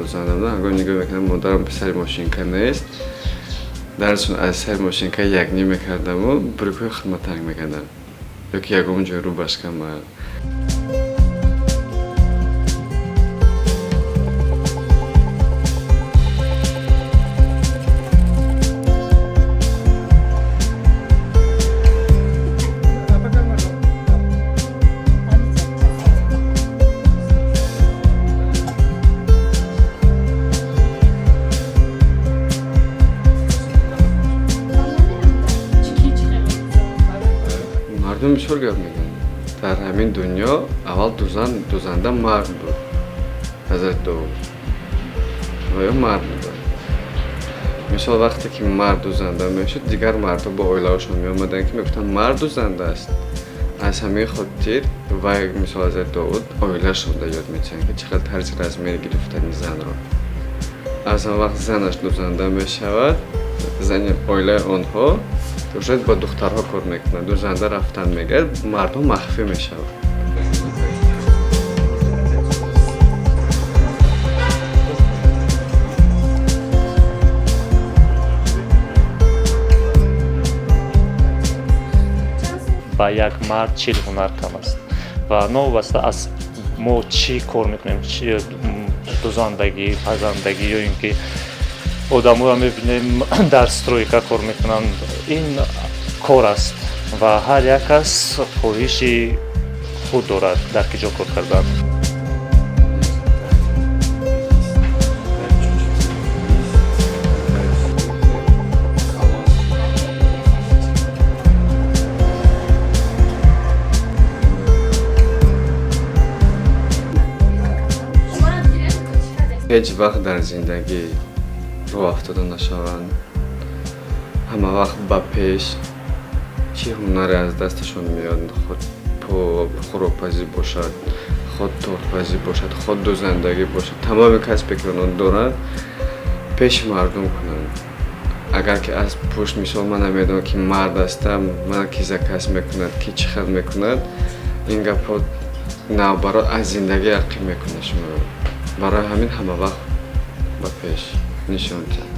дузанда будам, ҳангоми нигоҳ мекардам, модарам сари мошинка нест, дарсун аз сари мошинка якним мекардаму брюкҳои худма танг мекардам ё ки ягон ҷой рубашкама. Мардум бисёр гап мегӯянд. Дар ҳамин дунё аввал дузанда мард буд, ҳазрати Довуд ва ё мард буданд. Мисол, вақте ки мард дузанда мешуд, дигар мардҳо бо оилаҳошон меомаданд, ки мегуфтанд, мард дузанда аст. Аз ҳамин хотир вай, мисол, ҳазрати Довуд оилашонда ёд метиҳанд, ки чӣ хел тарзи размер гирифтани занро. Аз он вақт занаш дузанда мешавад, зани оилаи онҳо уже бо духтарҳо кор мекунад, дузанда рафтан мегирад, мардҳо махфӣ мешавад. Ба як мард 40 ҳунар кам аст ва новобаста аз мо чӣ кор мекунем, дузандагӣ, пазандагӣ ё ин ки одаморо мебинем, дар стройка кор мекунанд, ин кор аст ва ҳар як кас хоҳиши худ дорад дар ки ҷо кор кардан. Ҳеҷ вақт дар зиндагӣ роҳ афтода нашаванд, ҳама вақт ба пеш, чӣ ҳунаре аз дасташон меояд, худ хӯрокпазӣ бошад, худ тортпазӣ бошад, худ дузандагӣ бошад, тамоми касбе ки онҳо доранд, пеши мардум кунанд. Агар ки аз пушт, мисол, ман намедонам, ки мард ҳастам, ман ки заказ мекунад, ки чӣ хел мекунад, ин гапҳо навбарот аз зиндагӣ ақиб мекунад шуморо. Барои ҳамин ҳама вақт ба пеш нишон диҳанд.